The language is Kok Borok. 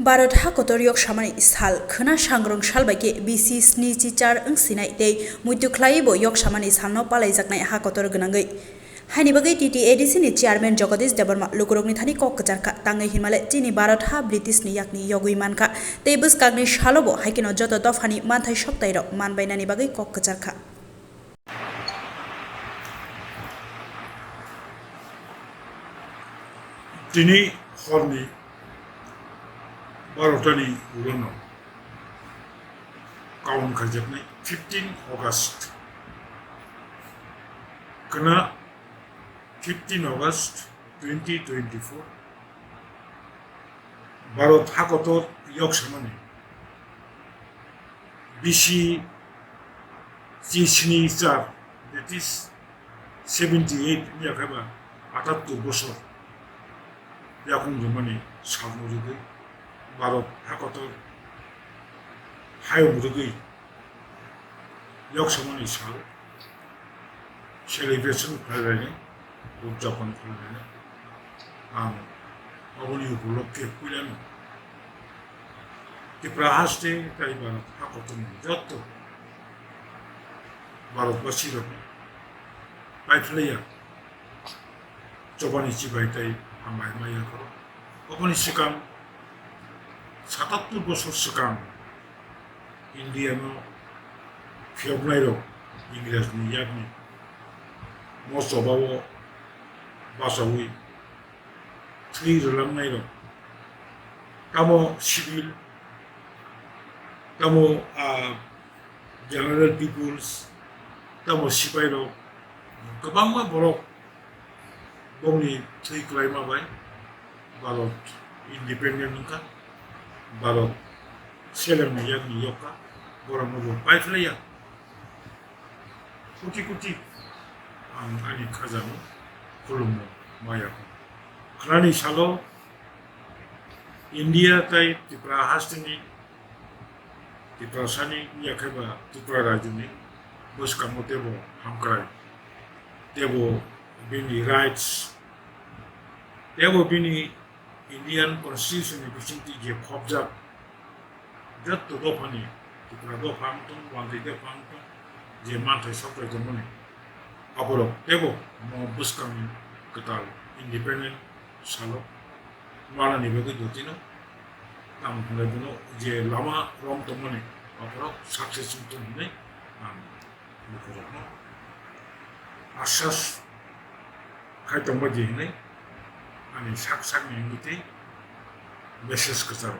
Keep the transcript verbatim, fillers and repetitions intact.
Bharat ha kotor yok samani sal, khwna sangrong sal bai khe bisi sni chi char wng sinai tei muitu khlaiwi bo yok samani salno palaijaknai ha kotor gwnangwi. Haini bagwi T T A D C ni chairman Jagadish Debbarma lukurokni thani kok kwchar kha, tangwi hinmale chini Bharat ha British ni yakni yogwi mankha tei bwskangni salo bo hai kheno joto dophani manthai soktairok manbainani bagwi kok kwchar kha. Tini horni barotani ulono kaun khaijaknai fifteen August. Khwna fifteen August twenty twenty-four. Bharat hakotor yok samani bisi chi sni char, that is seventy eight wngya khe ba atattur bosor yakung jomani salno rwgwi Bharat hakotor hayung rwgwi yok samani sal celebration khlailainai, udjapon khlailainai. Ang oboni upolokhe puilano Tripura haste tei Bharat hakotorni jotto Bharatbasirokno paiphlaiya chobani chibai tei hambai maya khoro. Oboni swkang satattur bosor swkang India no phiyoknairok Ingres ni yakni mo chobao bachaui thwi rwlangnairok, tamo civil, tamo, ah, general peoples, tamo sipairok, kwbangma borok bongni thwi kwlaima bai Bharat independent wngkha, Bharat selemni yakni yokha, borokno bo paiphlaiya. Kuti kuti ang ani khajano khulumno maya kho. Khnani salo India tei Tripura hasteni, Tiprasani wngya khe ba Tripura rajyoni bwskango teibo hamkrai, teibo bini rights, teibo bini Indian Constitution ni bisingtwi je khopjak, jotto dophani, Tripura dopha wng tong, Wangtwi dopha wng tong, je manthai sokthai tongmani, aborok teibo mo bwskangni kwtal independent salo manani bagwi dotino, tamo hwnwi bono je lama rom tongmani, aborok success wng tong hwnwi ang lukurokno asas khai tongba di hwnwi ani sak sakni wngwi tei message kwcharo